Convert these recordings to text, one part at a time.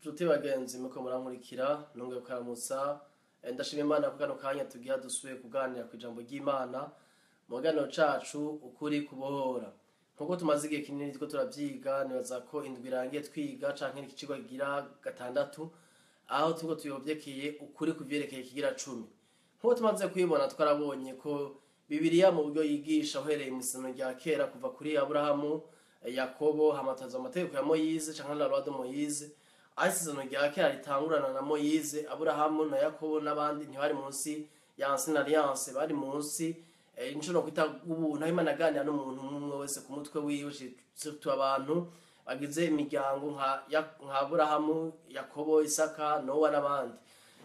Nshuti bagenzi muko murankurikira, nongeye kukaramutsa. Ndashima Imana ko kano kanya tugira dusubiye kuganira ku ijambo ry'Imana mu kiganiro cacu Ukuri Kubohora. Nkuko tumaze igihe kinini turiko turavyiga, nibaza ko indwi irangiye twiga canke ikicigwa kigira gatandatu, aho turiko tuyovyekeye ukuri kuvyerekeye ikigira cumi. Nkuko tumaze kwibona, twarabonye ko Bibiliya mu buryo yigisha, uhereye mu isezerano rya kera kuva kuri Aburahamu, Yakobo, hamataza amategeko ya Moyize canke la loi de Moïse, aho isezerano rya kera ritangurana na Moyize, Aburahamu na Yakobo n'abandi ntibari munsi ya ancienne alliance, bari munsi inshuro kwita ubuntu, aho Imana aganira n'umuntu umwe wese ku mutwe wiwe, surtout abantu bagize imiryango nka Aburahamu, Yakobo, Isaka, Nowa n'abandi.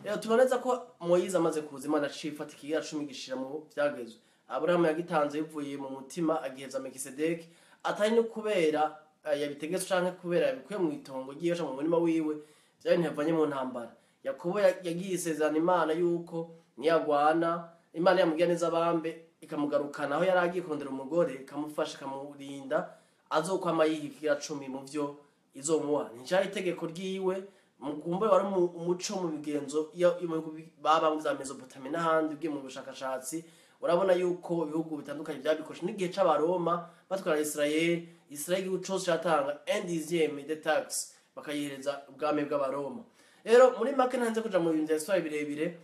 Rero tubona neza ko Moyize amaze kuza, Imana aciye ifata ikigira cumi gishira mu vyagezwe. Aburahamu yagitanze bivuye mu mutima, agiheza Mekisedeki, atari no kubera yabitegetswe canke kubera yabikuye mu itongo ryiwe canke mu murima wiwe, vya bintu yavanye mu ntambara. Yakobo yagiye isezerana Imana yuko niyagwana, Imana yamubwira neza abambe, ikamugarukana aho yari agiye kurondera umugore, ikamufasha, ikamurinda, azokwama yiha ikigira cumi mu vyo izomuha. Nticari itegeko ryiwe, mukumbe wari umuco mu migenzo yo mu bihugu baba mu za Mesopotamia n'ahandi. Ugiye mu bushakashatsi urabona yuko ibihugu bitandukanye vyabikoresha. N'igihe c'Abaroma batwara Israel, Israel igihugu cose catanga un dixième de taxe, bakayihereza ubwami bw'Abaroma. Rero muri make, ntanze kuja mu bintu vya histoire birebire,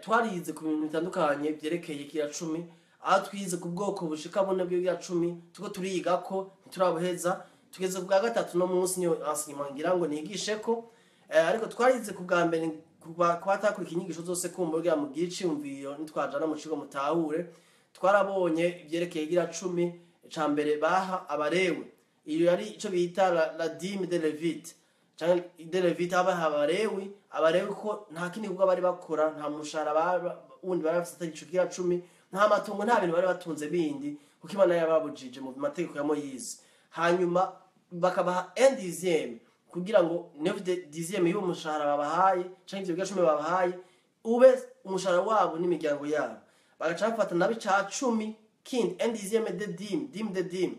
twarize ku bintu bitandukanye vyerekeye ikigira cumi, aho twize ku bwoko bushika bune bw'ikigira cumi. Turiko turiga ko ntiturabuheza, tugeze ku bwa gatatu no munsi, niyo enseignement ngira ngo nigisheko. Ariko twarize ku bwa mbere, kuba atakurika inyigisho zose kumva kugira mugire iciyumviro, nitwajana mu kigo mutahure. Twarabonye ivyerekeye igira cumi ca mbere baha Abarewe. Iyo yari ico bita la dîme de Lévite canke de Lévite, abaha Abarewi. Abarewi ko nta kindi gikorwa bari bakora, nta mushahara wundi bari bafise atari ico kigira cumi, nta matungo, nta bintu bari batunze bindi, kuko Imana yababujije mu mategeko ya Moyize. Hanyuma bakabaha un dixième, kugira ngo neuf dixième y'uwo mushahara babahaye canke ivyo bigira cumi babahaye ube umushahara wabo n'imiryango yabo. Bagaca bafata nabo ica cumi kindi, un dixième de dîme, dîme de dîme,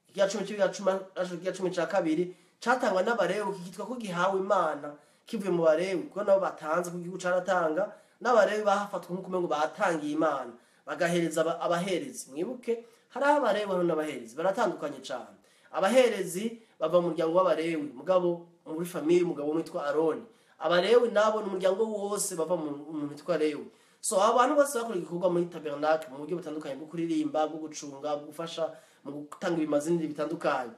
ikigira cumi c'ibigira cumi. Aco kigira cumi ca kabiri catangwa n'Abarewi, kikitwa ko gihawe Imana kivuye mu Barewi, kuko nabo batanze, ku gihugu caratanga, n'Abarewi bahafatwa nk'uko umengo batangiye Imana, bagahereza abaherezi. Mwibuke hariho Abarewi, hariho n'abaherezi, baratandukanye cane. Abaherezi bava mu muryango w'Abarewi, mugabo muri famille umugabo witwa Aroni. Abarewi nabo ni umuryango wose bava mu muntu witwa Lewi. So abantu bose bakora igikorwa muri tabernacle mu buryo butandukanye, bwo kuririmba, bwo gucunga, bwo gufasha mu gutanga ibimazi n'ibindi bitandukanye,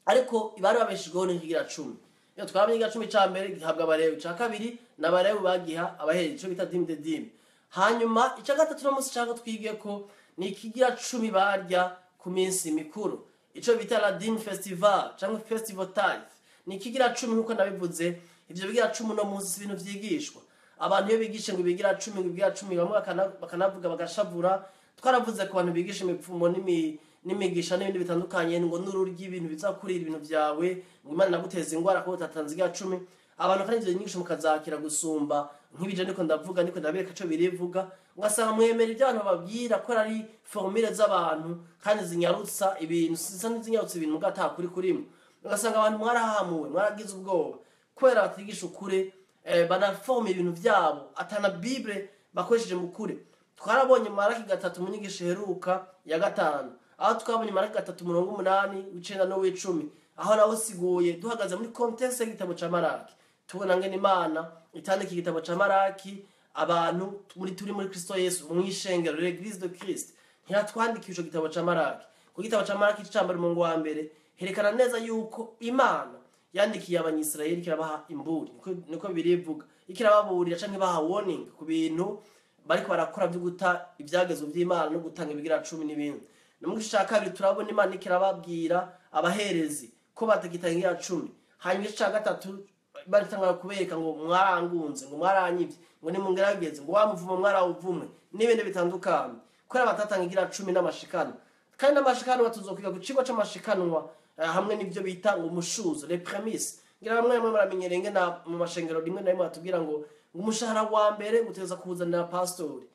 ariko bari babeshejweho n'ikigira cumi. Iyo twabonye ikigira cumi ca mbere gihabwa Abarewi, ca kabiri n'Abarewi bagiha abaherezi, ico bita dîme de dîme. Hanyuma ica gatatu no munsi cako twige ko ni ikigira cumi barya ku minsi mikuru, ico bita la dîme festival canke festival tithe. Ni ikigira cumi nkuko nabivuze. Ivyo bigira cumi no munsi si ibintu vyigishwa abantu. Iyo bigishe ngo ibigira cumi, ngo ibigira cumi, bamwe bakanavuga bagashavura. Twaravuze ku bantu bigisha imipfumo n'imigisha n'ibindi bitandukanye, ngo n'ururya ibintu bizakurira ibintu vyawe, ngo Imana naguteza ingwara kuko utatanze igira cumi. Abantu kandi ivyo nyigisho mukazakira gusumba nk'ibije niko ndavuga, niko ndabereka ico birivuga. Ugasanga mwemera ibyo abantu bababwira ko ari formule z'abantu kandi zinyarutsa ibintu, zisa n'izinyarutsa ibintu muga ata kuri kurimo. Ugasanga abantu mwarahamuwe, mwaragize ubwoba kubera batigisha ukuri, banaforma ibintu vyabo atana Bible bakoresheje mu kuri. Twarabonye Maraki 3 mu nyigisho iheruka ya gatanu, aho twabonye Maraki 3 umurongo 8, 9 n'uw'icumi, aho naho siguye duhagaze muri contexte y'igitabo ca Maraki, tubona ngene Imana itandika igitabo ca Maraki abantu muri turi muri Kristo Yesu, mu ishengero, l'église de Christ. Ntiratwandikiye ico gitabo ca Maraki. Ku gitabo ca Maraki cambere, umurongo wa mbere, herekana neza yuko Imana yandikiye Abanyisirayeli kirabaha imburi, niko birivuga, ikirababurira canke baha warning ku bintu bariko barakora vyo guta ivyagezwe vy'Imana no gutanga ibigira cumi n'ibindi. No mu gice ca kabiri turabona Imana ikirababwira abaherezi ko batagitanga igira cumi. Hanyuma igice ca gatatu baritangura kubereka ngo mwarangunze, ngo mwaranyivye, ngo nimungerageze, ngo wa muvumo mwarawuvumwe n'ibindi bitandukanye, kubera batatanga igira cumi n'amashikanwa. Kandi n'amashikanwa tuzokwiga ku cigwa c'amashikanwa, hamwe n'ivyo bita ngo umushuzo, les prémices. Ngira bamwe bamwe baramenyereye ngena mu mashengero rimwe na rimwe batubwira ngo umushahara wa mbere guteza kuzanira pastori.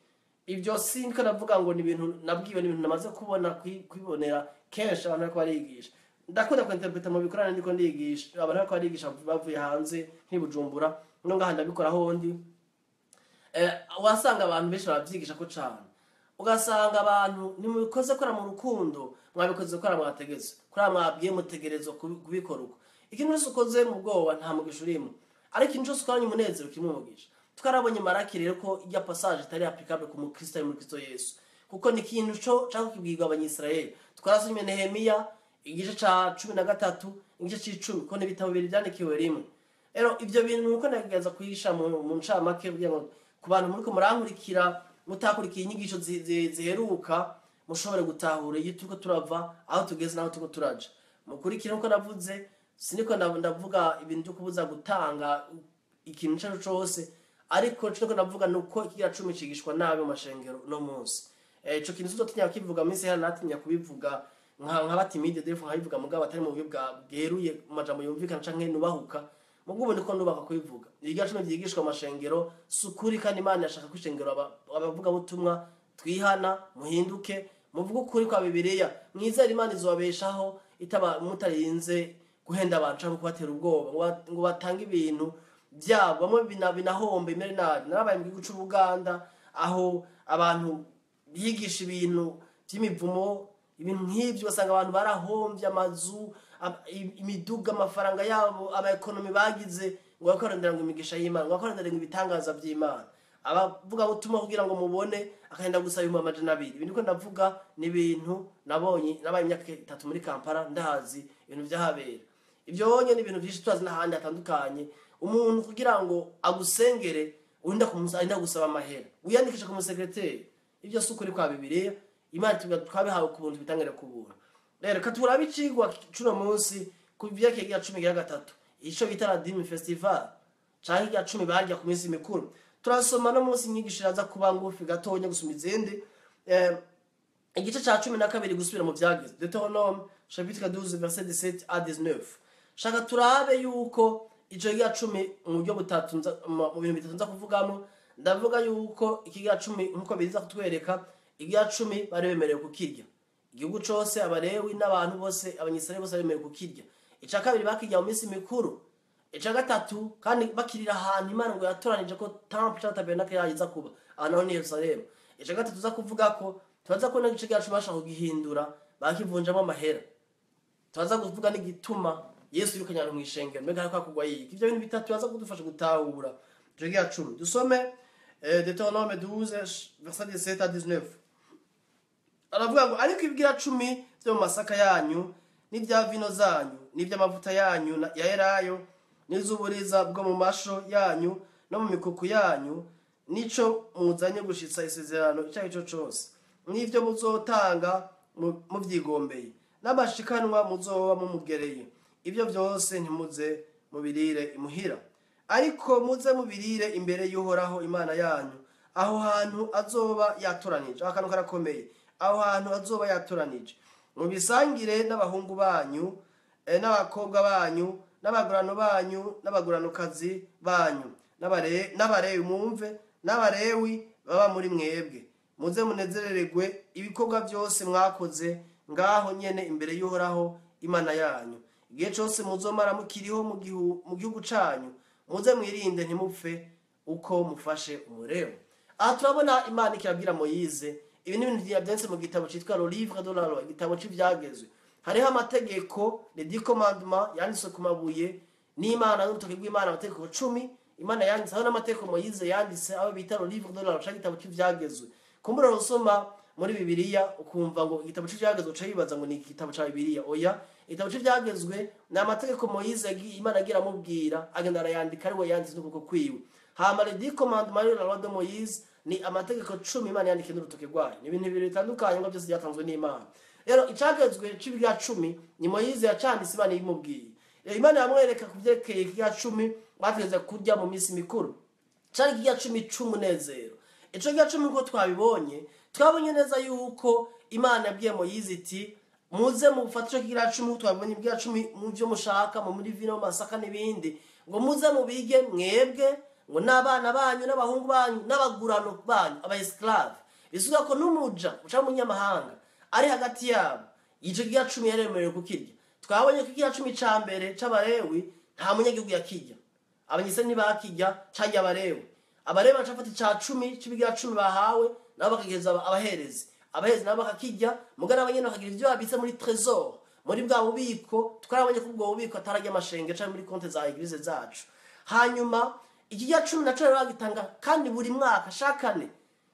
Ibyo sinko navuga ngo ni ibintu nabwiwe, ni ibintu namaze kubona, kwibonera kenshi abantu bariko barigisha. Ndakunda kwinterpreta mu bikorane ndiko ndigisha abantu, bariko barigisha bavuye hanze nk'iBujumbura, no ngaha ndabikora hondi. Wasanga abantu benshi baravyigisha ko cane, ugasanga abantu ntimubikoze kora mu rukundo, mwabikoze kora mwategetse, kora mwabwiye mutegerezwa kubikora uko. Ikintu cyose ukoze mu bwoba nta mugisha urimo, ariko ikintu cyose ukoranye umunezero kirimo umugisha. Twarabonye Maraki rero ko irya passage itari applicable ku mukristo ari muri Kristo Yesu, kuko ni ikintu co cako kibwirwa Abanyisirayeli. Twarasomye Nehemiya igice ca 13, igice c'icumi, ko n'ibitabo bibiri vyandikiwe rimwe. Rero ivyo bintu nuko ndagerageza kuyisha mu ncamake kugira ngo ku bantu muriko murankurikira mutakurikiye inyigisho ziheruka mushobore gutahura iyo turiko turava, aho tugeze n'aho turiko turaja. Mukurikire nkuko navuze, siniko ndavuga ibintu vyo kubuza gutanga ikintu ico arico cose, ariko ico niko ndavuga nuko ikigira cumi cigishwa nabi mu mashengero no munsi. Ico kintu sinzotinya kukivuga mu minsi ihera, natinya kubivuga nka timide des fois nkabivuga, mugabo atari mu buryo bwa bweruye, mu majambo yumvikana canke nubahuka. Mugabo ubu niko nubaka kubivuga. Ibigira cumi vyigishwa mu mashengero si ukuri, kandi Imana yashaka ko ishengero abavuga butumwa twihana, muhinduke, muvuge ukuri kwa Bibiliya, mwizere Imana izobabeshaho itaba mutarinze guhenda abantu canke kubatera ubwoba ngo batange ibintu byabo. Bamwe binahombe imere nabi. Narabaye mu gihugu c'Ubuganda aho abantu bigisha ibintu by'imivumo, ibintu nk'ibyo, ugasanga abantu barahomvye amazu, imiduga, amafaranga yabo, aba économies bagize, ngo bakorondera ngo imigisha y'Imana, ngo bakorondera ngo ibitangaza by'Imana. Abavuga butumwa kugira ngo mubone akagenda gusaba 200,000. Ibintu ko ndavuga ni ibintu nabonye, nabaye imyaka 3 muri Kampala, ndahazi ibintu vyahabera. Ibyo wonye ni ibintu byinshi turazi n'ahandi hatandukanye. Umuntu kugira ngo agusengere urinda kumusa, arinda gusaba amahera, wiyandikisha ku musekreteri. Ibyo si ukuri kwa Bibiliya. Imana itubwira twabihawe ku buntu, bitangire ku buntu. Rero reka turabe icigwa c'uno munsi ku vyerekeye igira cumi gira gatatu, ico bita la dîme festive canke irya cumi barya ku minsi mikuru. Turasoma no munsi, inyigisho iraza kuba ngufi gatonya gusoma izindi. Igice ca 12 gusubira mu Vyageze, Deutéronome chapitre 12 verset 17 à 19. Shaka turabe yuko ico giga cumi mu buryo butatu mu bintu bitatu nza kuvugamo. Ndavuga yuko ikigira cumi nkuko biza kutwereka, igiga cumi bari bemerewe kukirya igihugu cose, Abalewi n'abantu bose, Abanyisirayeli bose bemerewe kukirya. Ica kabiri, bakirya mu minsi mikuru. Ica gatatu, kandi bakirira ahantu Imana ngo yatoranije ko temple cyangwa tabernacle yayo iza kuba, ahantu naho ni Yerusalemu. Ica gatatu tuza kuvuga ko turaza kubona igice cyacu bashaka kugihindura bakivunjamo amahera. Turaza kuvuga n'igituma Yesu yirukanye abantu mw'ishengero, mbega hariko hakugwa yiki. Ivyo bintu bitatu biraza kudufasha gutahura ico gihe cumi. Dusome Deutéronome 12 verset 17 à 19. Aravuga ngo: "Ariko ibigira cumi vyo mu masaka yanyu n'ibya vino zanyu n'iby'amavuta yanyu ya elayo n'iz'uburiza bwo mu masho yanyu no mu mikuku yanyu, nico muzanye gushitsa isezerano icyo ari cyo cose, n'ivyo muzotanga muvyigombeye, n'amashikanwa muzoba mumugereye, ibyo byose ntimuze mubirire imuhira, ariko muze mubirire imbere y'Uhoraho Imana yanyu aho hantu azoba yatoranije." Akantu karakomeye: aho hantu azoba yatoranije. "Mubisangire n'abahungu banyu n'abakobwa banyu n'abagurano banyu n'abaguranokazi banyu n'Abalewi, mwumve, n'Abalewi baba muri mwebwe. Muze munezerererwe ibikorwa byose mwakoze ngaho nyene imbere y'Uhoraho Imana yanyu igihe cose muzomara mukiriho mu gihugu canyu. Muze mwirinde ntimupfe uko mufashe Umulewi." Aha turabona Imana ikirabwira Moyize. Ibi ni ibintu byanditse mu gitabo citwa Le Livre de la Loi, igitabo c'ivyagezwe. Hariho amategeko, les 10 commandements, yanditswe ku mabuye n'Imana, n'urutoki rw'Imana, amategeko 10 Imana yanditse. Hariho n'amategeko Moyize yanditse, aho bita Le Livre de la Loi canke igitabo c'ivyagezwe. Kumbura usoma muri Bibiliya ukumva ngo igitabo c'ivyagezwe, uca wibaza ngo ni igitabo ca Bibiliya. Oya, igitabo c'ivyagezwe ni amategeko Moyize Imana agira amubwira, agenda arayandika, ari we yanditse n'ukuboko kwiwe. Hama les 10 commandements, la loi de Moïse, ni amategeko 10 Imana yandikiye n'urutoki rwayo. Ni ibintu bibiri bitandukanye, ngo byose byatanzwe n'Imana. Rero icagezwe c'ibya cumi ni Moyize yacanditse Imana imubwiye. Rero Imana yamwereka ku vyerekeye ikirya cumi bategeza kurya mu minsi mikuru, cari ikirya cumi c'umunezero. Ico kirya cumi, nkuko twabibonye, twabonye neza yuko Imana yabwiye Moyize iti: "Muze mufate ico kirya cumi." Nkuko twabibonye, ibirya cumi mu vyo mushaka, mu muri vino, mu masaka n'ibindi, ngo muze mubige mwebwe, ngo n'abana banyu n'abahungu banyu n'abagurano banyu, aba esclave. Bisuga ko n'umuja uca umunyamahanga ari hagati yabo, ico kirya cumi yaremerewe kukirya. Twabonye ko ikigira cumi ca mbere c'Abalewi nta munyagihugu yakirya, Abanyisirayeli ntibakirya, carya Abalewi. Abalewi bacafata ica cumi c'ibigira cumi bahawe, nabo bakageza abaherezi, abaherezi nabo bakakirya, mugabo nabo nyene bakagira ivyo babitse muri trésor, muri bwa bubiko. Twarabonye ko ubwo bubiko atararya amashenge canke muri konte za église zacu. Hanyuma ikigira cumi naco rero bagitanga kandi buri mwaka shakane.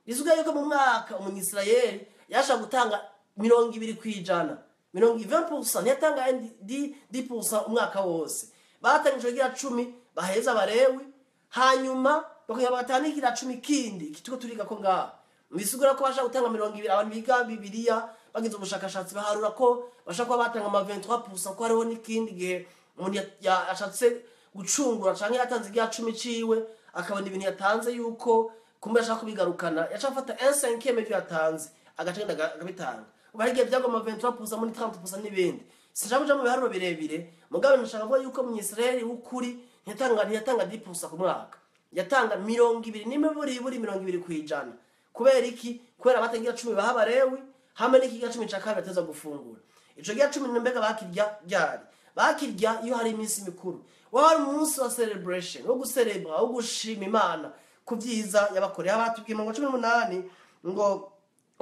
Bivuga yuko mu mwaka Umunyisirayeli yashaka gutanga 20%, 20%, ntiyatanga 10% umwaka wose. Batanga ico kigira cumi baheza Abalewi, hanyuma bakongera bagatanga n'ikigira cumi kindi kitiko turiga ko ngaha. Bisigura ko bashaka gutanga 20. Abantu biga Bibiliya bagize ubushakashatsi baharura ko bashaka kuba batanga ama 23%, ko hariho n'ikindi gihe umuntu yashatse gucungura canke yatanze igiha cumi ciwe, akabona ibintu yatanze yuko kumbe ashaka kubigarukana, yaca afata 1/5 ivyo yatanze, agaca agenda akabitanga. Ubu hari igihe byagoma 23% muri 30% n'ibindi. Sinshaka kuja mu biharuro birebire, mugabo nashaka kuvuga yuko mu Israeli w'ukuri ntiyatanga 10% ku mwaka, yatanga 20 n'imiburiburi 20%. Kubera iki? Kubera batangira cumi baha Abalewi hamwe n'ikigira cumi ca kabiri bateza gufungura. Ico gihe cumi mbega bakirya ryari? Bakirya iyo hari iminsi mikuru, waba ari umunsi wa celebration, wo guserebra, wo gushima Imana ku vyiza yabakoreye. Abatubwiye mu 18 ngo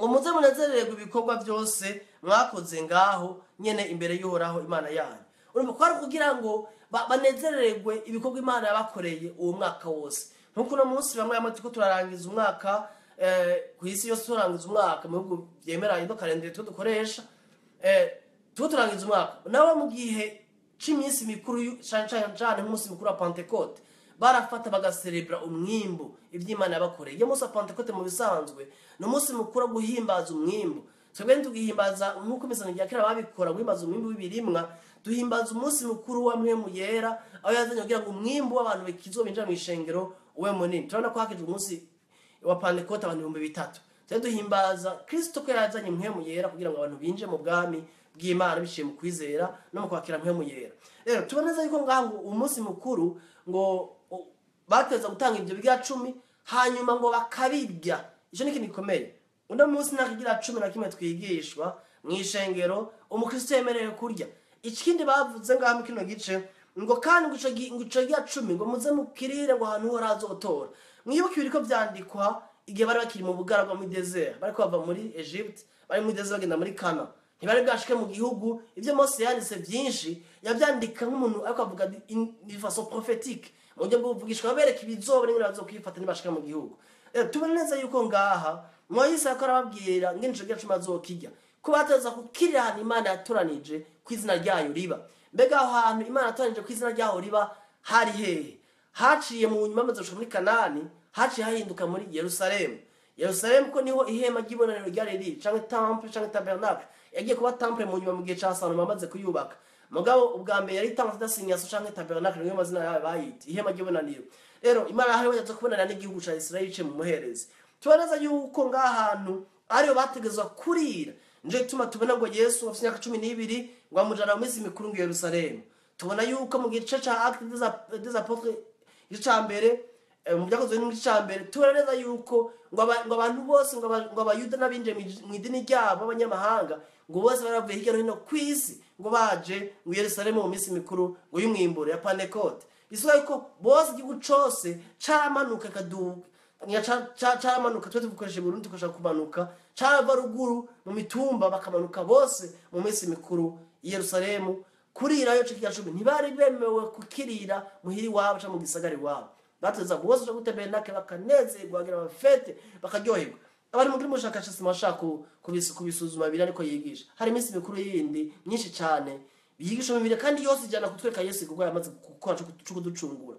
muze munezererwe ibikorwa byose mwakoze ngaho nyene imbere y'Uhoraho Imana yanyu. Urumva ko ari kugira ngo banezererwe ibikorwa Imana yabakoreye uwo mwaka wose. Nkuko uno munsi bamwe bamwe turiko turarangiza umwaka, ku isi yose turangiza umwaka mu bihugu byemera ino kalendere two dukoresha, tuko turangiza umwaka. Nawe mu gihe c'iminsi mikuru, cane cane nk'umunsi mukuru wa Pentecote, barafata bagaserebra umwimbu, ivy'Imana yabakoreye. Iyo munsi wa Pentecote mu bisanzwe ni umunsi mukuru wo guhimbaza umwimbu. Twebwe ntitugihimbaza nk'uko imisango ya kera babikora, guhimbaza umwimbu w'ibirimwa. Duhimbaza umunsi mukuru wa Mpwemu Yera, aho yazanye kugira ngo umwimbu w'abantu bakizwa binjira mu ishengero ube munini. Turabona ko hakijwe umunsi wa Pentecote abantu 3000. Twe duhimbaza Kristo ko yazanye Mpwemu Yera kugira ngo abantu binjire mu bwami bw'Imana biciye mu kwizera no mu kwakira Mpwemu Yera. Rero tubona neza yuko ngaho ngo umunsi mukuru ngo bateza gutanga ibyo bigira cumi, hanyuma ngo bakabirya. Ico ni ikintu gikomeye. Uno munsi nta kigira cumi na kimwe twigishwa mu ishengero umukristo yemerewe kurya. Ikindi bavuze ngaho mu kino gice ngo kandi ngo ico kigira cumi ngo muze mukirire ngo ahantu Uhoraho azotora. Mwibuke ibiriko vyandikwa igihe bari bakiri mu bugaragwa muri desert, bariko bava muri Egypte, bari muri desert bagenda muri Kana. Ntibari bwashike mu gihugu. Ivyo Mose yanditse vyinshi yavyandika nk'umuntu ariko avuga in façon prophétique, mu buryo bw'ubuvugishwa, babereka ibizoba n'ingene bazokwifata nibashika mu gihugu. Tubona neza yuko ngaha Moyise ariko arababwira ngene ico gihe cumi azokirya, ko bateza kukirira ahantu Imana yatoranije ku izina ryayo riba. Mbega aho hantu Imana yatoranije ku izina ryayo riba hari hehe? Haciye mu nyuma bamaze gushika muri Kanani, haciye hahinduka muri Yerusalemu. Yerusalemu ko niho ihema ry'ibonaniro ryari riri, canke temple canke tabernacle. Yagiye kuba temple mu nyuma mu gihe ca Salomo bamaze kuyubaka. Mugabo ubwa mbere yari temple d'assignation canke tabernacle, niyo mazina yayo bayita ihema ry'ibonaniro. Rero Imana hariho yaza kubonana n'igihugu ca Israel ice mu muherezi. Tubona yuko ngahantu ariyo bategezwa kurira. Nje gituma tubona ngo Yesu afite imyaka 12 ngo amujana mu minsi mikuru ngo Yerusalemu. Tubona yuko mu gice ca Actes des Apôtres, igice ca mbere, mu byakozwe n'igice ca mbere, tubona neza yuko ngo abantu bose, ngo Abayuda n'abinjiye mu idini ryabo b'abanyamahanga, ngo bose baravuye hirya no hino kw'isi ngo baje ngo Yerusalemu mu minsi mikuru ngo y'umwimburo ya Pentecote. Bisubiye yuko bose igihugu cose caramanuka kaduga, caramanuka. Twe tuvukoresha Burundi tukoresha kumanuka, carava ruguru mu mitumba bakamanuka bose mu minsi mikuru i Yerusalemu kurirayo. Ico kigira cumi ntibari bemewe kukirira muhiri wabo canke mu gisagara iwabo. Bateza bose baja gutabernacle bakanezerwa, bagira amafete, bakaryoherwa. Abari muri mushakashatsi bashaka kubisuzuma biri, ariko yigisha hari iminsi mikuru yindi myinshi cane yigisha mu Bibiliya, kandi yose ijana kutwereka Yesu kuko yamaze gukora co kuducungura.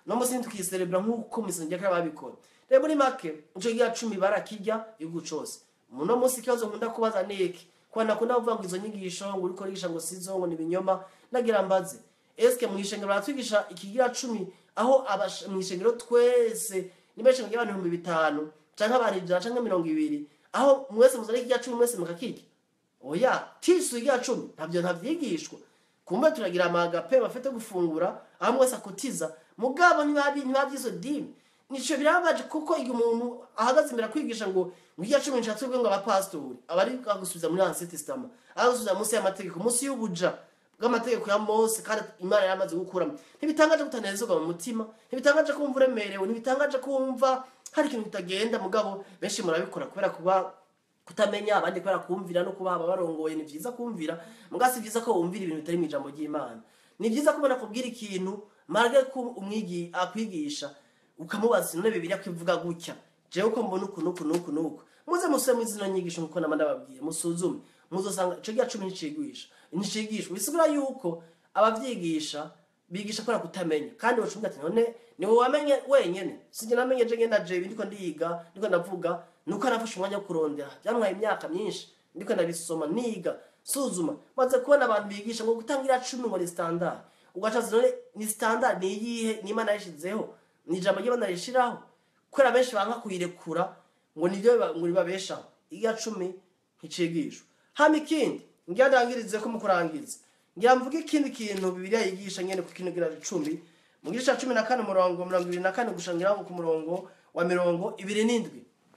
No munsi ntitukiserebra nk'uko misengero kera babikora. Rero muri make ico gihe cumi barakirya igihugu cose. Muno munsi ikibazo nkunda kubaza ni iki: kuba nakunda kuvuga ngo izo nyigisho ngo uriko urigisha ngo sizo, ngo ni ibinyoma. Nagira mbaze: eske mu ishengero baratwigisha ikigira cumi, aho mu ishengero twese niba ishengero ry'abantu 5000 canke abantu 100 canke 20, aho mwese muzana ikigira cumi, mwese mukakirya? Oya, tisu ikigira cumi ntabyo ntavyigishwa. Kumbe turagira amagape bafite gufungura aho mwese akotiza, mugabo ntibabyizo dime. Nico birabaje, kuko iyo umuntu ahagaze imbere akwigisha ngo ikigira cumi nshatse ngo abapasitori abari agusubiza muri Ancien Testament, agusubiza munsi y'amategeko, munsi y'ubuja. bw'amategeko ya Mose, kandi Imana yaramaze gukuramo. Ntibitangaje kutanezerwa mu mutima, ntibitangaje kumva uremerewe, ntibitangaje kumva hari ikintu kitagenda. Mugabo benshi murabikora kubera kuba kutamenya, abandi kubera kumvira no kuba barongoye. Ni vyiza kumvira, mugabo si vyiza ko wumvira ibintu bitari mu ijambo ry'Imana. Ni vyiza kubona kubwira ikintu marge ko umwigi akwigisha, ukamubaza none Bibiliya ko ivuga gutya, jewe ko mbona uku nuku nuku nuku. Muze musome zino nyigisho nkuko nama ndababwiye, musuzume, muzosanga ico gihe 10 nticigisha nticigishwa. Bisigura yuko abavyigisha bigisha kubera kutamenya, kandi bacunga ati none ni wowe wamenye wenyene, sinjye namenye je ngenda je ndiko ndiga ndiko ndavuga, nuko nafashe umwanya wo kurondera, byantwaye imyaka myinshi ndiko ndabisoma niga suzuma, maze kubona abantu bigisha ngo gutangira 10 ngo ni standard. Ugaca none ni standard ni iyihe? Ni Imana yashizeho, ni ijambo ry'Imana rishiraho? Kubera benshi banka kuyirekura ngo nivyo ngo ribabeshaho. Iya 10 nticigishwa. Hama ikindi ngira ndangirize ko mu kurangiza ngira mvuge ikindi kintu Bibiliya yigisha nyene ku kintu gira 10 mu gice ca 14 umurongo 24 gushangira ku murongo wa 27,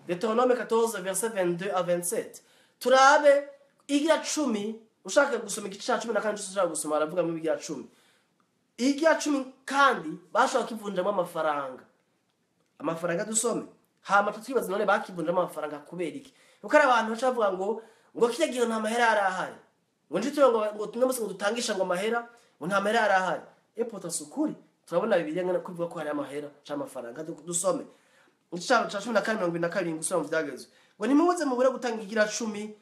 Deutéronome 14 verset 22 à 27. Turabe igira 10. Ushaka gusoma igice ca 14 ushaka gusoma, aravuga mu igira 10. Igira 10 kandi bashaka kivunjamo amafaranga. Amafaranga dusome, hama tutwibaza none bakivunjamo amafaranga kubera iki? Kuko ari abantu baca bavuga ngo kirya gihe nta mahera yarahari, ngo nje ngo tuno ngo dutangisha ngo amahera, ngo nta mahera yarahari. Epota sukuri turabona Bibiliya ngana kuvuga ko hari amahera ca amafaranga. Dusome igice ca 14 27 gusoma mu Vyagezwe ngo nimubuze mubure gutanga igira 10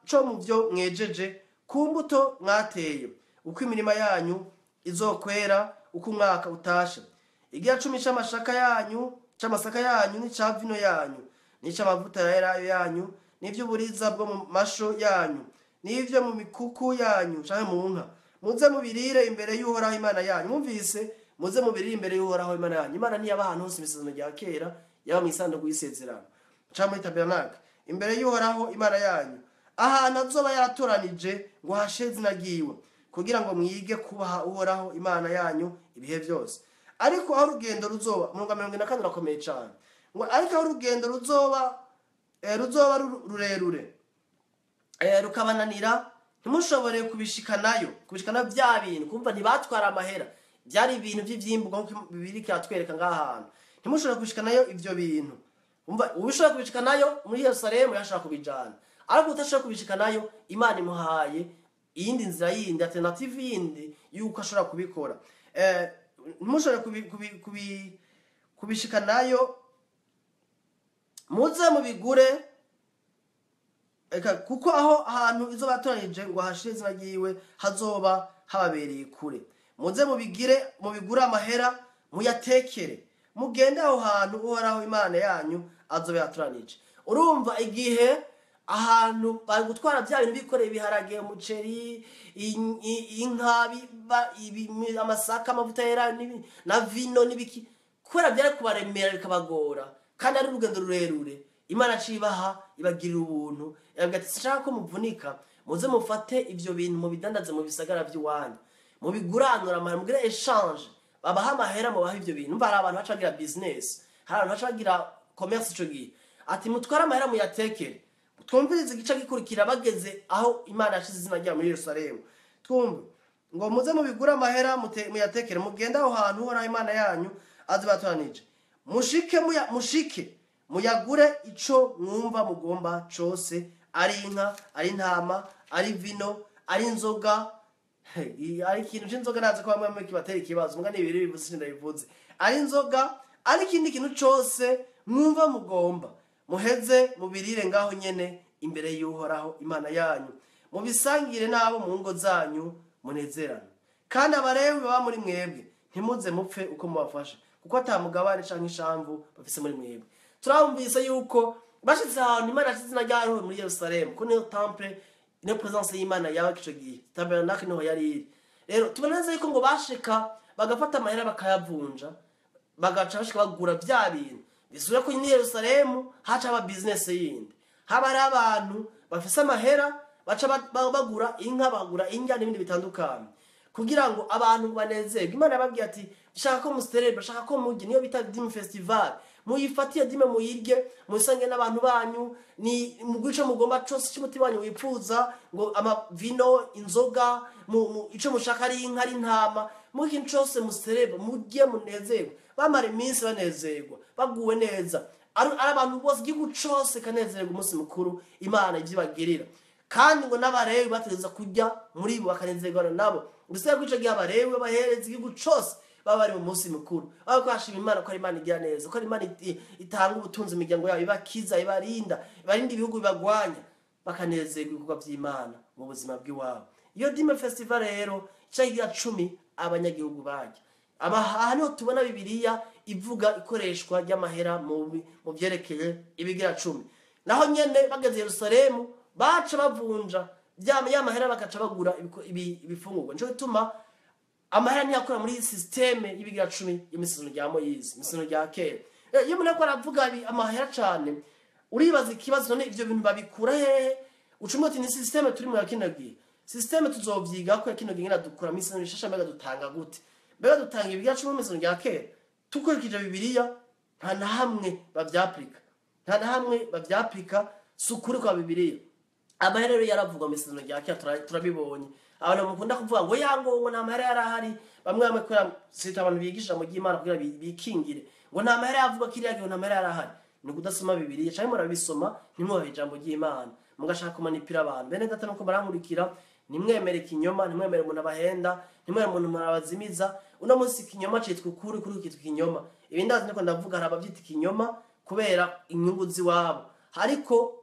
co mu byo mwejeje ku mbuto mwateye, uko imirima yanyu izokwera uko umwaka utashe. Igira 10 c'amashaka yanyu, c'amasaka yanyu, n'ica vino yanyu, n'ic'amavuta ya elayo yanyu, n'ivy'uburiza bwo mu masho yanyu, n'ivyo mu mikuku yanyu canke mu nka, muze mubirire imbere y'Uhoraho Imana yanyu. Mwumvise, muze mubirire imbere y'Uhoraho Imana yanyu. Imana ntiyaba ahantu hose mu isezerano rya kera, yaba mu isanduku y'isezerano canke muri tabernacle, imbere y'Uhoraho Imana yanyu, ahantu azoba yaratoranije ngo hashire izina ryiwe, kugira ngo mwige kubaha Uhoraho Imana yanyu ibihe byose. Ariko aho urugendo ruzoba, umurongo wa 44 urakomeye cane, ngo ariko aho urugendo ruzoba rurerure rukabananira, ntimushobore kubishikana bya bintu. Kumva ntibatwara amahera, byari ibintu by'ivyimburwa nkuko Bibiliya iratwereka ngaha hantu. Ntimushobore kubishikanayo ivyo bintu. Umva, ubishobora kubishikanayo muri Yerusalemu yashaka kubijana, ariko utashobora kubishikanayo, Imana imuhaye iyindi nzira yindi, alternative yindi yuko ashobora kubikora. Ntimushobore kubishikanayo, muze mubigure, kuko aho ahantu izo batoranije ngo hashire izina ryiwe hazoba hababereye kure. Muze mubigire, mubigure amahera, muyatekere, mugende aho hantu Uhoraho Imana yanyu azoba yatoranije. Urumva igihe ahantu bari gutwara bya bintu bikoreye, ibiharage, umuceri, inka, amasaka, amavuta yera na vino n'ibiki, kubera byari kubaremera bikabagora kandi ari urugendo rurerure, Imana acibaha ibagirira ubuntu, irababwira ati sinshaka ko muvunika, muze mufate ivyo bintu mubidandaze mu bisagara vy'iwanyu, mubiguranura amahera, mugire échange, babaha amahera mubaha ivyo bintu. Umva, hari abantu baca bagira business, hari abantu baca bagira commerce ico gihe. Ati mutware amahera muyatekere. Twumvirize igice gikurikira bageze aho Imana yashize izina ryayo muri Yerusalemu. Twumve ngo muze mubigure amahera muyatekere, mugende aho hantu Uhoraho Imana yanyu azobatoranije, mushike muyagure ico mwumva mugomba cose, ari inka, ari intama, ari vino, ari inzoga. Ari ikintu c'inzoga nazi ko bamwe kibatera ikibazo, muga ni ibiri bivuze ndabivuze, ari inzoga, ari ikindi kintu cose mwumva mugomba, muheze mubirire ngaho nyene imbere y'Uhoraho Imana yanyu, mubisangire n'abo mu ngo zanyu, munezerane. Kandi Abalewi baba muri mwebwe ntimuze mupfe uko mubafasha, kuko ata mugabane canke ishamvu bafise muri mwebwe. Turabumvise yuko bashitse ahantu Imana yashize izina ryayo muri Yerusalemu, ko niyo temple, niyo presence y'Imana yaba ico gihe, tabernacle niho yari iri. Rero tubona neza yuko ngo bashika bagafata amahera bakayavunja, bagaca bashika bagura bya bintu. Bisura ko ni Yerusalemu haca aba business yindi, haba hari abantu bafise amahera baca bagura inka, bagura indya n'ibindi bitandukanye, kugira ngo abantu banezerwe. Imana yababwiye ati Ishaka ko muserebra, ishaka ko murye, niyo bita dîme festival. Muyifatiye dîme, muyirye, musange n'abantu banyu, ni mugwico mugomba cose cy'umutima wanyu wipfuza, ngo amavino, inzoga, ico mushaka, ari inka, ari intama, mu kintu cose muserebra, murye, munezerwe. Bamara iminsi banezerwa, baguwe neza, ari abantu bose, igihugu cose kanezerwa umunsi mukuru Imana ivyibagirira. Kandi ngo n'Abarewi bategereza kurya muri bo, bakanezerwa nabo. Mbese ko ico gihe Abarewi babahereza, igihugu cose baba bari mu munsi mukuru, baba bashima Imana ko ari Imana igira neza, ko ari Imana itanga ubutunzi mu miryango yabo, ibakiza, ibarinda, ibarinda ibihugu bibagwanya, bakanezerwa ibikorwa vy'Imana mu buzima bw'iwabo. Iyo dîme festival rero, ica 10 abanyagihugu barya. Aha niho tubona Bibiliya ivuga ikoreshwa ry'amahera mu vyerekeye ibigira 10. Naho nyene bageze Yerusalemu baca bavunja ya mahera, bakaca bagura ibifungurwa. Nico gituma amahera ntiyakora muri système y'ibigira 10 y'isezerano rya Moyizi, isezerano rya kera. Iyo umuntu ariko aravuga amahera cane, uribaza ikibazo: none ivyo bintu babikura hehe? Ucumva uti ni système turi mu ya kino gihe. Système tuzovyiga ko ya kino gihe ngena dukura mu isezerano rishasha. Mbega dutanga gute? Mbega dutanga ibigira 10 mu isezerano rya kera? Tukurikije Bibiliya, nta na hamwe bavyapurika, nta na hamwe bavyapurika, si ukuri kwa Bibiliya. Amahera rero yaravugwa mu isezerano rya kera, turabibonye. Abantu mukunda kuvuga ngo ya ngo nta mahera yarahari, bamwe bamwe, kubera sita abantu bigisha mu ry'Imana kugira bikingire, ngo nta mahera yavuga kiriya gihe, nta mahera yarahari, ni ukudasoma Bibiliya canke murabisoma ntimwubahe ijambo ry'Imana, mugashaka kumanipira abantu. Bene data, nuko barankurikira, ntimwemere ikinyoma, ntimwemere umuntu abahenda, ntimwemere umuntu abazimiza. Uno munsi ikinyoma citwa ukuri, ukuri kitwa ikinyoma. Ibi ndazi niko ndavuga, hari abavyita ikinyoma kubera inyungu z'iwabo, ariko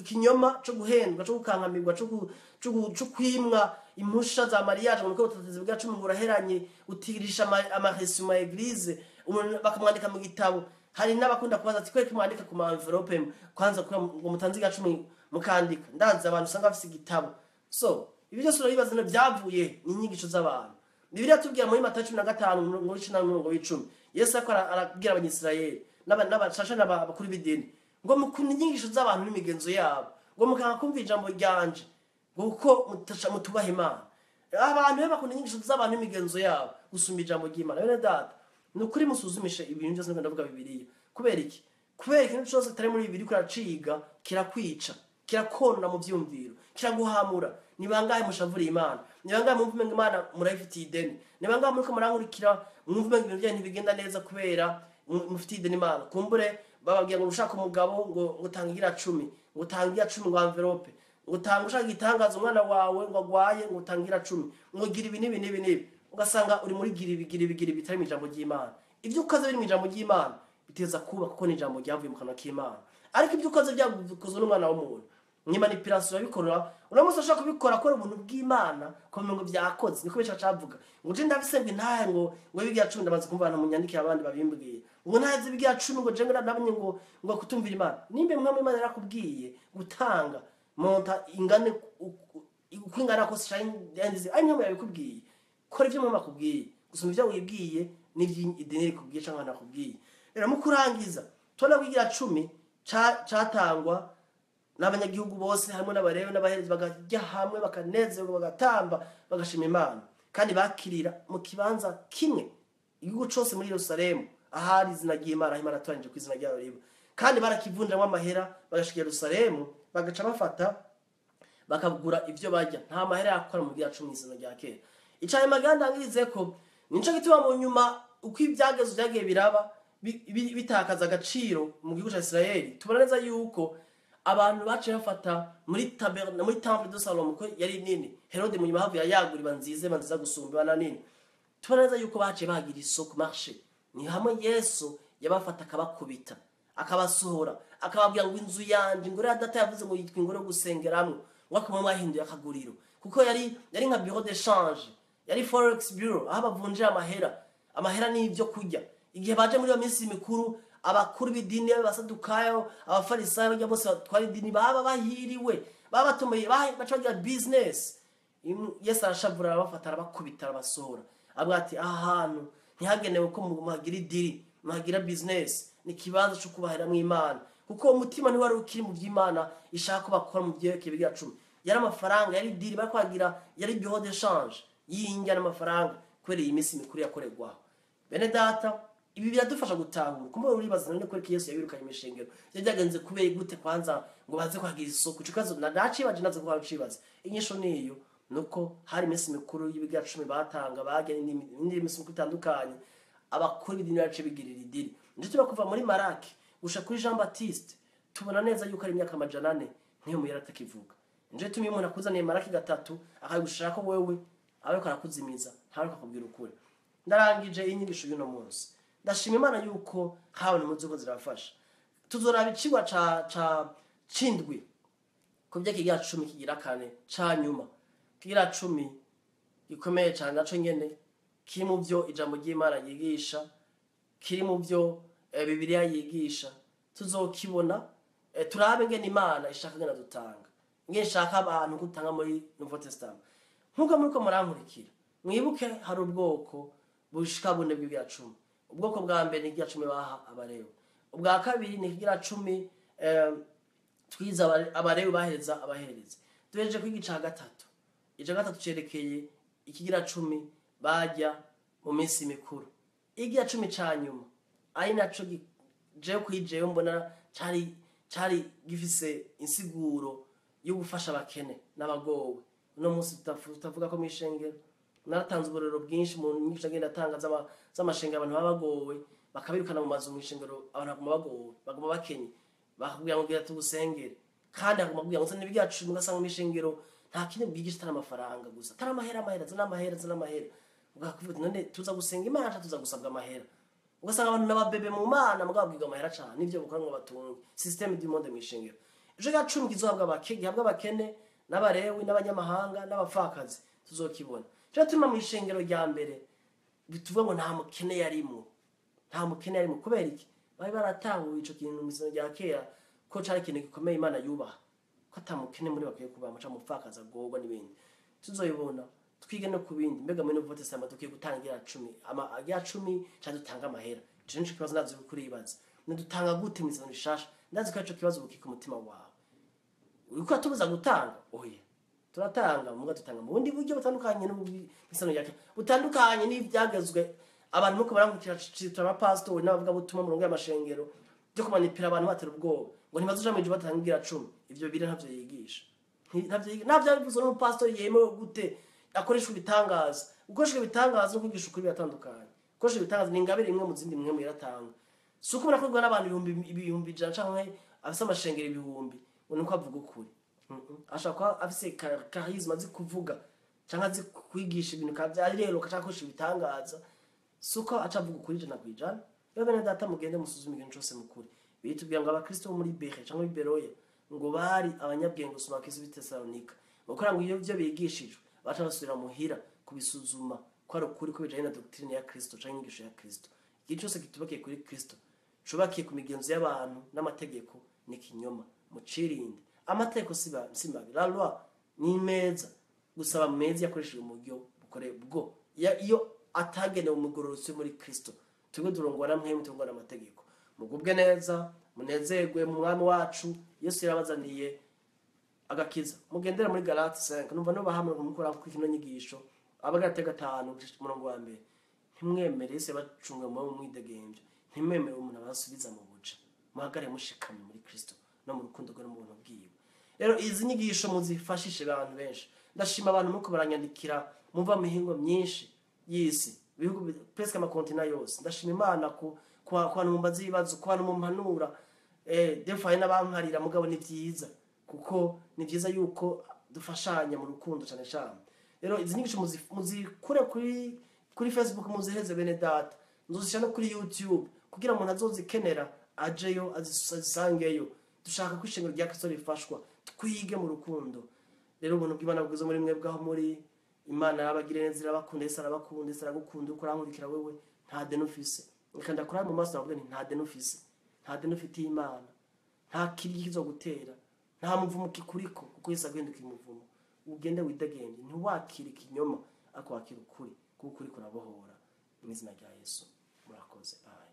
ikinyoma co guhendwa, co gukankamirwa, co kwimwa impusha za mariage ngo utateze bwa 10, ngo uraheranye, utirisha amareçu ma église, umuntu bakamwandika mu gitabo. Hari n'abakunda kubaza ati: "Kwereka mwandika ku ma enveloppe kwanza kugira ngo mutanze iga 10 mukandika?" Ndazi abantu usanga bafise igitabo. So ibi byose urabibaza no byavuye ni inyigisho z'abantu. Bibiliya tubwira muri Matayo 15 umurongo w'icumi n'umurongo w'icumi, Yesu ariko arabwira Abanyisirayeli n'abashasha n'abakuru b'idini ngo mukunda inyigisho z'abantu n'imigenzo yabo, ngo mukanga kumva ijambo ryanje, ngo kuko mutubaha Imana. Abantu be bakunda inyigisho z'abantu n'imigenzo yabo gusumba ijambo ry'Imana. Bene data, ni ukuri musuzumishe ibintu byose ndiko ndavuga Bibiliya. Kubera iki? Kubera ikintu cyose kitari muri Bibiliya kuraciga, kirakwica, kirakonona mu vyumviro, kiraguhamura. Ni bangahe mushavuriye Imana? Ni bangahe mwumva umenga Imana murayifitiye ideni? Ni bangahe muriko murankurikira mwumva umenga ibintu byanyu ntibigenda neza kubera mufitiye ideni Imana? Kumbure bababwira ngo ushaka umugabo ngo tanga igira 10, ngo tanga igira 10, ngo enveloppe, ngo tanga, ushaka igitangaza, umwana wawe ngo agwaye, ngo tanga igira 10, ngo gira ibi n'ibi n'ibi n'ibi. Ugasanga uri muri gira ibi, gira ibi, gira ibi bitari mu ijambo ry'Imana. Ibyo ukoze biri mu ijambo ry'Imana biteza kuba, kuko ni ijambo ryavuye mu kanwa k'Imana. Ariko ibyo ukoze byakozwe n'umwana w'umuntu, ni manipulation babikora. Uno munsi ashobora kubikora akora ubuntu bw'Imana ko ngo byakoze. Niko bica cavuga ngo je ndafise ngo intahe ngo ibigira 10. Ndamaze kumva abantu munyandikira, abandi babimbwiye ngo ntahe z'ibigira 10, ngo je ngo nabonye ngo kutumvira Imana. Nimbe mwami Imana yarakubwiye gutanga montant ingane uko ingana kose canke ari mwami yabikubwiye, kora ivyo mwami akubwiye gusoma ivyo wibwiye n'ivyo idini rikubwiye canke nakubwiye. Rero mu kurangiza, tubona ko igira 10 catangwa n'abanyagihugu bose harimo n'Abarewe n'abaherezi, bakajya hamwe, bakanezerwa, bagatamba, bagashima Imana, kandi bakirira mu kibanza kimwe, igihugu cose muri Yerusalemu, ahari izina ry'Imana, aho Imana yatoranyije ku izina ryayo riba. Kandi barakivunjamwo amahera, bagashika i Yerusalemu, bagaca bafata bakagura ivyo barya. Nta mahera yakora mu bya 10 isezerano rya kera. Icaye maganda ngirize ko nico gituma mu nyuma uko ibyagezo byagiye biraba bitakaza agaciro mu gihugu ca Israeli, tubona neza yuko abantu baciye bafata muri tabernacle, muri temple de Salomon, ko yari nini. Herode mu nyuma havuye yagura, iba nziza, iba nziza gusumba, iba na nini. Tubona neza yuko baciye bagira isoko, marché. Ni hamwe Yesu yabafata, akabakubita, akabasohora, akababwira ngo inzu yanje, ingoro ya data yavuze ngo yitwa ingoro yo gusengeramwo, ngo akaba mwahinduye akaguriro. Kuko yari nka bureau d'échange, yari forex bureau, aho bavunjira amahera, amahera ni ibyo kurya. Igihe baje muri iyo minsi mikuru, abakuru b'idini, abasadukayo, Abafarisayo, bajya bose batwara idini, baba bahiriwe, baba batumeye, baca bagira business. Yesu arashavura, arabafata, arabakubita, arabasohora, avuga ati: "Aha hantu ntihagenewe ko muhagira idiri, muhagira business, ni ikibanza cyo kubahiramwo Imana." Kuko uwo mutima ntiwari ukiri mu by'Imana ishaka ko bakora mu byerekeye ibigira 10. Yari amafaranga, yari idiri bari kwagira, yari bureau d'échange y'indya n'amafaranga kubera iyi minsi mikuru yakorerwaho. Bene data, ibi biradufasha gutahura kumbe uribaza none ko Yesu yabirukanye imishengero byagenze kubera gute kwanza ngo baze kwagira isuku. Ico kibazo nacibaje naze ko cibaza. Inyisho niyo nuko hari iminsi mikuru y'ibigira 10 batanga bagene n'indi minsi mikuru itandukanye abakuru b'idini bace bigirira idini. Ndetse bakuva muri Maraki gusha kuri Jean Baptiste tubona neza yuko ari imyaka 400 niyo muyera atakivuga. Nje tumye umuntu akuzaniye Maraki 3 akagushaka ko wewe ariko arakuzimiza ntariko akubwira ukuri. Ndarangije inyigisho y'uno munsi. Ndashima Imana yuko habona muzuko zirafasha. Tuzoraba icigwa ca cindwi ku byo kigira 10 kigira 4 ca nyuma. Kigira 10 gikomeye cyane naco nyene kiri mu byo ijambo ry'Imana yigisha, kiri mu byo Bibiliya yigisha. Tuzokibona turabe ngene Imana ishaka ngene dutanga, ngene ishaka abantu gutanga muri Nouveau Testament. Nkuko muriko murankurikira, mwibuke hari ubwoko bushika bune bw'ibigira 10. Ubwoko bwa mbere ni ikigira 10 baha abarewi. Ubwa kabiri ni ikigira 10 twiza abarewi bahereza abaherezi. Tuhejeje kwiga ica gatatu. Ica gatatu cerekeye ikigira 10 bajya mu minsi mikuru. Ikigira 10 ca nyuma ari naco je kwijeyo mbona cari gifise insiguro yo gufasha abakene n'abagowe. Uno munsi tutavuga ko mwishengero naratanze uburero bwinshi mu nyigisho ngenda atanga z'amashengero abantu babagowe bakabirukana mu mazu mwishengero, abantu baguma bagowe baguma bakenye bakubwira ngo gira tugusengere, kandi aguma kubwira ngo nzane ibyacu, mugasanga mwishengero nta kindi bwigisha atari amafaranga gusa, atari amahera, amahera, zana amahera, zana amahera. Ugakuvuga none tuza gusenga Imana tuza gusabwa amahera. Ugasanga abantu n'ababebe mu Mana mugabwirwa amahera cyane nivyo bukora ngo batunge système du monde mwishengero. Ejo ga 10 kizohabwa abakene, gihabwa abakene n'abarewi n'abanyamahanga n'abapfakazi tuzokibona. Cyo tuma mwishengero rya mbere bituvuga ngo nta mukene yarimo. Nta mukene yarimo kubera iki? Bari baratahuye ico kintu mu isano rya kera ko cari ikintu gikomeye Imana yubaha, ko ata mukene muri bakwiye kuba muca mupfakazi agorwa n'ibindi. Tuzoyibona twige no kubindi. Mbega muri Nouveau Testament dukwiye gutangira 10 ama agira 10 cyangwa dutanga amahera. Ico nico kibazo ndazi kuribaza. Nidutanga gute mu isano rishasha? Ndazi ko ico kibazo bukika umutima wawe. Uriko atubuza gutanga? Oya. Turatanga muga tutanga mu bundi buryo butandukanye n'isano yake, butandukanye n'ivyagezwe abantu muko barangukira citwa abapastori n'abavuga butuma mu rongo y'amashengero byo kumanipira abantu batera ubwoba ngo ntibazoja mu ijuru batangira 10. Ivyo bire ntavyo yigisha, ntavyo bivuze n'umupastori yemewe gute akoresha ibitangaza. Ukoresha ibitangaza no kwigisha ukuri biratandukanye. Ukoresha ibitangaza ni ingabire imwe mu zindi mwe muratanga. Si uko murakorwa n'abantu ibihumbi 100 canke afise amashengero ibihumbi ngo nuko avuga ukuri. Ashaka kuba afise charisme, azi kuvuga canke azi kwigisha ibintu kavyari rero kacakoresha ibitangaza, suko aca avuga ukuri 100%. Rero bene data mugende musuzume ikintu cose mukuri. Bitubwira ngo abakristo bo muri Behe canke muri Beroya ngo bari abanyabwenge gusoma Kristo b'i Tesalonika, bakora ngo iyo byo bigishijwe baca basubira muhira kubisuzuma ko ari ukuri ko bijanye na doctrine ya Kristo canke inyigisho ya Kristo. Igihe cose kitubakiye kuri Kristo cubakiye ku migenzo y'abantu n'amategeko ni kinyoma. Mucirinde amategeko si mabi, la loi ni meza gusaba meza yakoreshejwe mu buryo bukore bwo iyo atagenewe umugororotsi muri Kristo. Twebwe turongwa na mwemwe turongwa n'amategeko. Mugubwe neza munezerwe mu mwami wacu Yesu yarabazaniye agakiza. Mugendere muri Galati 5 numva no bahamwe mukora ku kino nyigisho Abagalati 5 umurongo wa mbere. Ntimwemere Yesu yabacunga mu mwidegembyo, ntimwemere umuntu abasubiza mu buja. Muhagare mushikamye muri Kristo no mu rukundo rwe no mu buntu bwiwe. Rero izi nyigisho muzifashishe abantu benshi. Ndashima abantu muko baranyandikira muva mihingo myinshi y'isi, ibihugu presque amakontina yose. Ndashima Imana ku bantu mumbaza ibibazo, ku bantu mumpanura, defaye n'abankarira mugabo ni vyiza, kuko ni vyiza yuko dufashanya mu rukundo cyane cyane. Rero izi nyigisho muzikure kuri Facebook, muziheze bene data, muzishyira no kuri YouTube kugira umuntu azozikenera ajeyo azisangeyo. Dushaka ko ishengero rya Kristo rifashwa, twige mu rukundo. Rero ubuntu bw'Imana bwiza muri mwe bwaho muri Imana yarabagire neza, irabakunda, Yesu arabakunda, Yesu aragukunda, uko urankurikira wewe nta deni ufise. Reka ndakora mu maso navuga nti nta deni ufise, nta deni ufitiye Imana, nta kibi kizogutera, nta muvumo kikuriko, kuko Yesu aguhindukiye umuvumo. Ugende widegembye, ntiwakire ikinyoma ariko wakire ukuri, kuko ukuri kurabohora. Mu izina rya Yesu murakoze. Bye.